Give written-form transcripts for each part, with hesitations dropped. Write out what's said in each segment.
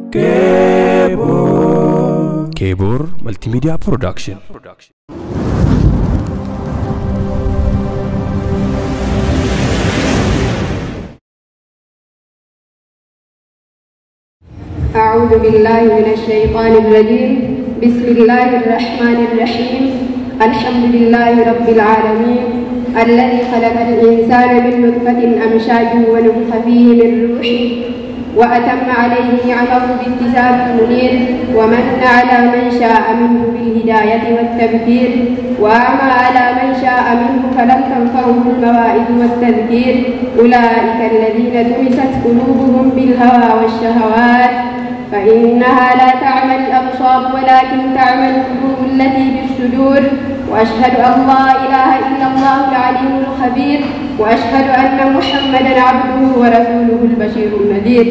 Kebor Kebor Multimedia Production. أعوذ بالله من الشيطان الرجيم. بسم الله الرحمن الرحيم. الحمد لله رب العالمين الذي خلق الإنسان من نطفة أمشاج ونفخ فيه من روحه وأتم عليه نعمه بالكتاب المنير ومن على من شاء منه بالهداية والتبكير وأعمى على من شاء منه فلم تنفعه المواعظ والتذكير. أولئك الذين دمست قلوبهم بالهوى والشهوات فإنها لا تعمى الأبصار ولكن تعمى القلوب التي بالصدور. وأشهد أن لا إله إلا الله العليم الخبير وأشهد أن محمدا عبده ورسوله البشير النذير.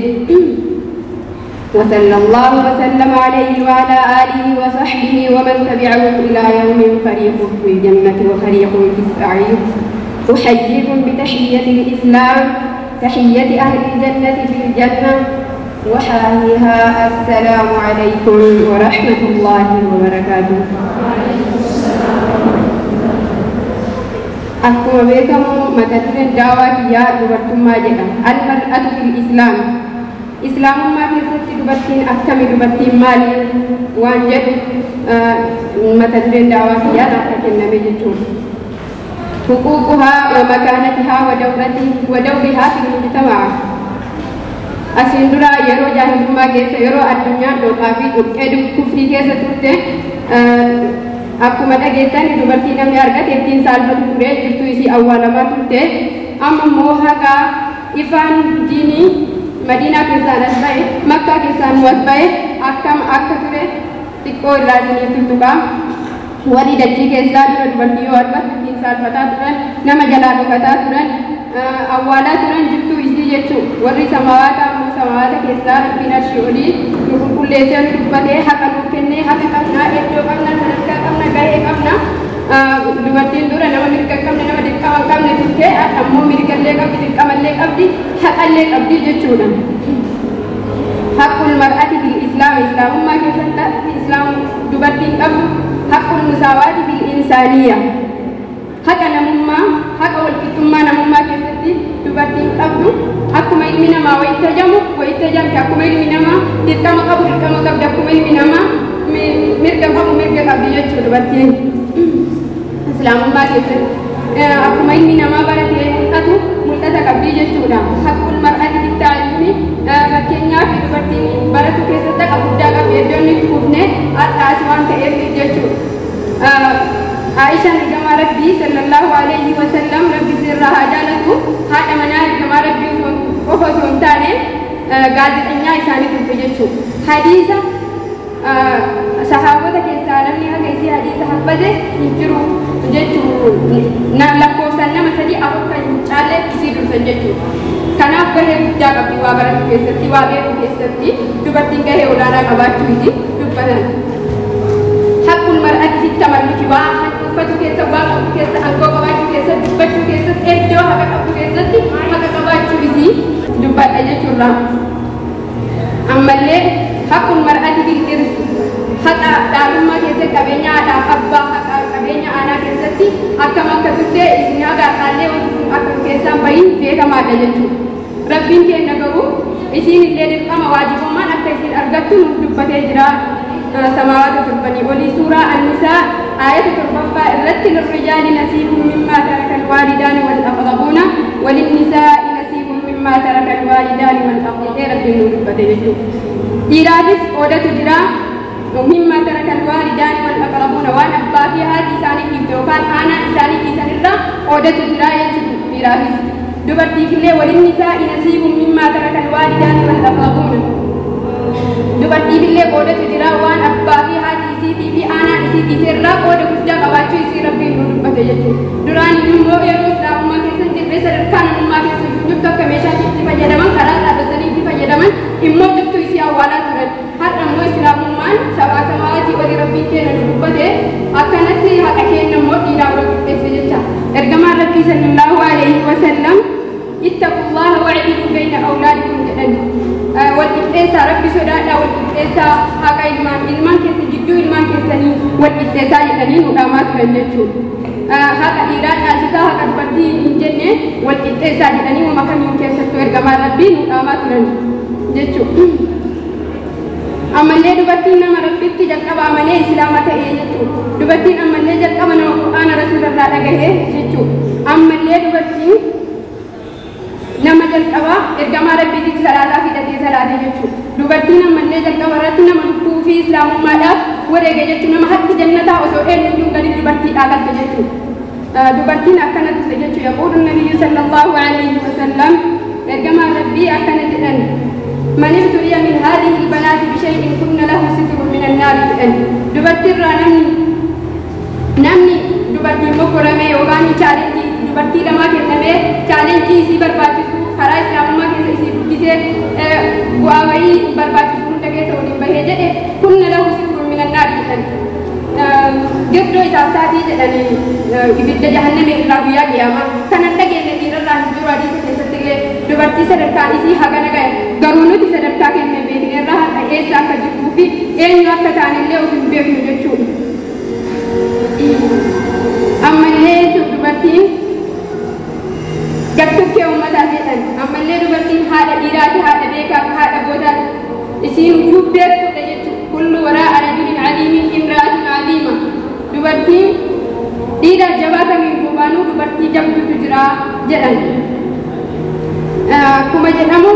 وصلى الله وسلم عليه وعلى آله وصحبه ومن تبعهم إلى يوم فريق في الجنة وفريق في السعير. أحييكم بتحية الإسلام، تحية أهل الجنة في الجنة، وحاهها السلام عليكم ورحمة الله وبركاته. Akkuma beekamu mata dureen daawaa kiyyaa dubartummaa jedhama. Al-mar'atu fil Islaam. Islaamummaa keessatti dubartiin akkami, dubartiin maali waan jedhu mata dureen daawaa kiyyaa akka kenname jechuudha. Huquuquhaa wa makaanatihaa wa dawrihaa fil mujtama'a. Asiin dura yeroo jaahilummaa keessa, yeroo addunyaan dhooqaa fi dhoqqee kufrii keessa turte, akkuma dhageettan dubartii namni argate ittiin saalfatu ture, jirtu isii awwaalamaa turte. Amma immoo haqa ifaan diinii Madiinaa keessaan as ba'e, Makkaa keessaan nu as ba'e, akkam akka ture xiqqoo irraa isiniif tuttuqa. Warri dachii keessaa dura dubartii yoo argatu ittiin saalfataa turan, nama jalaa dhokataa turan, awwaalaa turan jirtu isii jechuudha. Warri samaawaata ammoo samaawaata keessaa Rabbiin arshii olii nu qulqulleessee nu dubbatee haqa nuuf kennee, haqa qabnaa, iddoo qabna, sadarkaa qabna, gahee qabna. Dubartiin dura nama mirga hin qabne, nama dirqama hin qabne turte, ammoo mirgallee qabdi, dirqamallee qabdi, haqallee qabdi jechuudha. Haqqul mar'ati fil Islaam, Islaamummaa keessatti Islaam dubartiin qabdu, haqqul musaawaati fil insaaniyya. Haqa namummaa, haqa walqixxummaa namummaa keessatti dubartiin qabdu, akkuma ilmi namaa wayitti hajamu, wayitti hajamti, akkuma ilmi namaa dirqama qabu, dirqama qabdi, akkuma ilmi namaa mirga qabu, mirga qabdi jechuudha dubartiin. Islaamummaa keessatti akkuma ilmi namaa baratee mul'atu, mul'ata qabdi jechuudha. Haqqul mar'ati bittaalimi, fakkeenyaaf dubartiin baratu keessatti haqa guddaa qabdi, iddoon itti kufne har'aas waan ta'eef jechuudha. Aishaan ergamaa Rabbii sallallahu alaihi wa sallam, Rabbi sirraa haa jaalatu, haadha manaa ergamaa Rabbii qofa osoo hin taane gaazexeenyaa isaanii turte jechuudha. Hadiisa sahaabota keessaa namni haga isii hadiisa haffaze hin jiru jechuudha. Lakkoofsaan nama 3 4 kan hin caalle isii dursan jechuudha. Kanaaf gahee guddaa qabdi waa baratu keessatti, waa beekuu keessatti dubartiin gahee olaanaa qabaachuu isii dubbatan. Haqqul mar'ati fi tamalluki, waa uffatu keessa, waa qabdu keessa, aangoo qabaachuu keessatti, dubbachuu keessatti, iddoo haqa qabdu keessatti haqa qabaachuu isii dubbadha jechuudha. Ammallee haqqul mar'ati bil irsi, haqa dhaalummaa keessatti, qabeenya haadhaaf abbaa, haqa qabeenya aanaa keessatti akkam akka turte isin haga har'aallee wanti kun akka keessaan bahin beekamaadha jechuudha. Rabbiin keenya garuu isiin illee dirqama waajibummaan akka isiin argattu nuuf dubbatee jira. Samaawaata torbanii olii suuraa Annisaa aayata 7ffaa irratti lirrijaali nasiibun mimmaa tarakal waalidaani wal aqrabuuna walinnisaa'i nasiibun mimmaa tarakal waalidaani wal aqrabuuna Rabbiin nuuf dubbate jechuudha. Dhiiraafis qoodatu jira. Mimmaa tarakal waalidaani wal aqrabuuna, waan abbaa fi haati isaanii dhiifte yookaan aanaan isaanii dhiisan irraa qoodatu jira jechuudha dhiiraafis. Dubartiifillee walinnisaa'i nasiibun mimmaa tarakal waalidaani wal aqrabuuna. Dubartiifillee qoodatu jira, waan abbaa fi haati isiitii fi aanaan isii dhiise irraa qooda guddaa qabaachuu isii Rabbiin nu dubbate jechuudha. Duraan immoo yeroo Islaamummaa keessa hin jirre, sadarkaa namummaa keessa jirtu akka meeshaatti itti fayyadaman, karaa dhaabbatanii itti fayyadaman, immoo jirtu isii awwaalaa turan. Har'a immoo Islaamummaan sabaa samaatii olii Rabbiin keenya nu dubbate akkanatti haqa keenya immoo dhiiraa wal qixxeesse jecha. Ergamaan Rabbii sallallahu alaihi wa sallam ittaqullaha wa'dilu bayna awlaadikum jedhan. Wal qixxeessaa rabbi sodaadhaa wal qixxeessaa haqa ilmaan keessa jidduu ilmaan keessanii wal qixxeessaa jedhanii nu dhaamaa turan jechuudha. Haqa dhiiraa dhaalchisaa haqa dubartii hin jenne wal qixxeessaa jedhanii uuma kamiin keessattuu ergamaa rabbii nu dhaamaa turan jechuudha. Ammallee dubartiin nama rabbitti jalqaba amanee islaama ta'ee jechuudha. Dubartiin ammallee jalqaba nama qur'aana rasuularraa dhagahee jechuudha. Ammallee dubartiin nama jalqaba ergamaa rabbiitti salaataa fidhatee salaatee jechuudha. Dubartiin ammallee jalqaba irratti nama lubbuu fi islaamummaadhaaf wareege jechuudha. Nama haqqi jannataa osoo eenyuyyuu gadi dubartiidhaa galte jechuudha. Dubartiin akkana turte jechuudha. Yaquulu nabiyyu sallallahu alayhi wa sallam ergamaan rabbii akkana jedhan. من ابتلي من هذه البنات بشيء كن له ستر من النار jedhan. Dubartiirraa namni dubartiin mokkorame yookaan chaalenjii dubartii lamaa kennamee chaalenjii isii barbaachisu karaa islaamummaa keessa isii guddisee bu'aa wayii barbaachisu hunda keessa waliin bahee jedhe kunna lahu sitrun min annaar jedhan. Girdoo isaaf taatii jedhanii ibidda jahannamii irraa guyyaa qiyaamaa kanan dhageenye dhiirarraa hin jiru hadiisa keessatti illee dubartii sadarkaan isii hagana gahe garuu nuti sadarkaa keenya beeknerraa har'a eessa akka jirruu fi eenyu akka taanillee of hin beeknu jechuudha. Ammallee dubartiin gartukkee uummataa jedhan ammallee dubartiin haadha dhiiraati haadha beekaa haadha gootaati isiin iyyuu beektuudha jechuudha. Kullu waraa'a rajulin caliimin imra'atun caliima. Dubartiin dhiira jabaa kamiin duubaanuu dubartii jabduutu jira jedhan. Akkuma jedhamu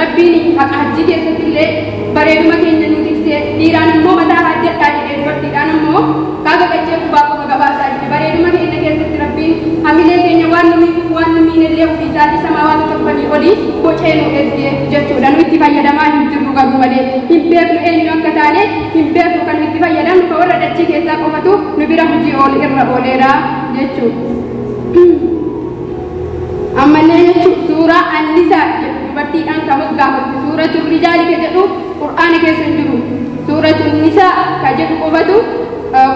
rabbiin haqa hajjii keessatti illee bareeduma keenya nu tiksee dhiiraan immoo mataa hajjadhaa jedhee dubartiidhaan immoo kaaga qachee qubaa qofa gabaasaa jedhe bareeduma keenya keessatti rabbiin hamilee keenya waan nu miidhuuf waan nu miinellee ofii isaatii samaawaata torbanii olii bocee nu ergee jechuudha. Nu itti fayyadamaa hin jirru garuu malee hin beeknu eenyu akka taane hin beeknu kan itti fayyadamnu ka warra dachii keessaa qofatu nu bira hojii ool irra ooleera jechuudha. Ammallee jechuun suuraa Annisaa jedhu dubartiidhaan kan moggaafamte suuratul rijaali ka jedhu qur'aana keessa hin jiru suuratul nisaa ka jedhu qofatu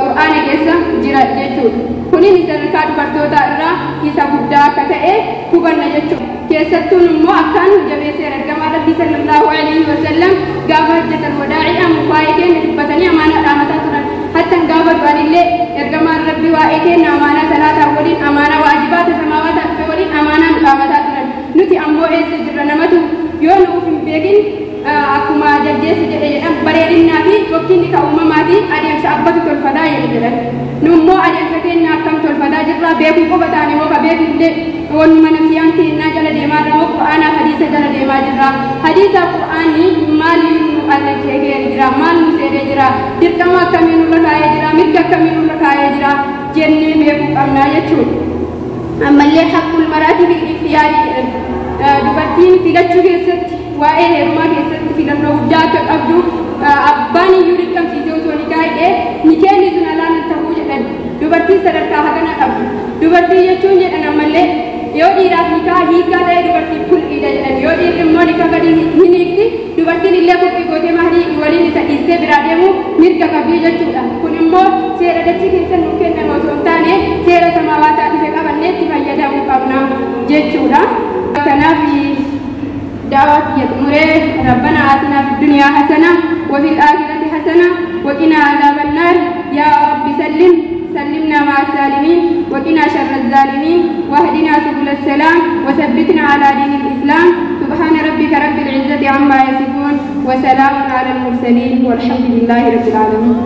qur'aana keessa jira jechuudha. Kunin sadarkaa dubartootaa irraa isa guddaa akka ta'e hubanna jechuudha. Keessattuun immoo akkaan nu jabeesseera ergamaa rabbii sallallahu alaihi wasallam gaafa hajjatan wadaa'iidhaan waa'ee keenya dubbatanii amaanaa dhaamataa turan. Hattan gaafa du'anillee ergamaan rabbii waa'ee keenya amaanaa salaataa waliin amaanaa waajibaata samaawaata dhufe waliin amaanaa nu dhaamataa turan. Nuti ammoo eessa jirra namatu yoo nu uf hin beekin akkuma jaldeessa jedhe jedhan bareedinnaa fi fokkinni ka uumamaa fi adeemsa abbatu tolfataa jedhe jedhan. Nu immoo adeemsa keenya akkam tolfataa jirra beekuu qofa taane moo ka beeknillee wanuma nafsiyaan keenyaa jala deemaa jirra moo qur'aanaa hadiisa jala deemaa jirra. Hadiisa qur'aanii maaliin nu akeekee jira maal nu seenee jira dirqama akkamii nurra kaa'ee jira mirga akkamii nurra kaa'ee jira jennee beekuu qabnaa jechuudha. Ammallee haqqul maraati bil ikhtiyaari jedhan dubartiin filachuu keessatti waa'ee heerumaa keessatti filannoo guddaa akka qabdu abbaan iyyuu dirqamsiisee osoo ni kaa'ee ni kenni sun alaan ta'uu jedhan dubartiin sadarkaa hagana qabdu. Dubartii jechuun jedhan ammallee yoo dhiiraaf nikaa hiikaa ta'e dubartiif kul'iidha jedhan yoo dhiirri immoo nikaa gadi hin hiikti dubartiin illee kul'ii gootee mahrii waliin isa dhiistee biraa deemu mirga qabdii jechuudha. Kun immoo seera dachii keessa nuu kenname osoo hin taane seera samaawataa dhufe qabannee itti fayyadamuu qabna jechuudha. Kanaaf دعوة يطمره ربنا آتنا في الدنيا حسنة وفي الآخرة حسنة وقنا عذاب النار يا رب سلم سلمنا مع السالمين وقنا شر الظالمين واهدنا سبل السلام وثبتنا على دين الإسلام. سبحان ربك رب العزة عما يصفون وسلام على المرسلين والحمد لله رب العالمين.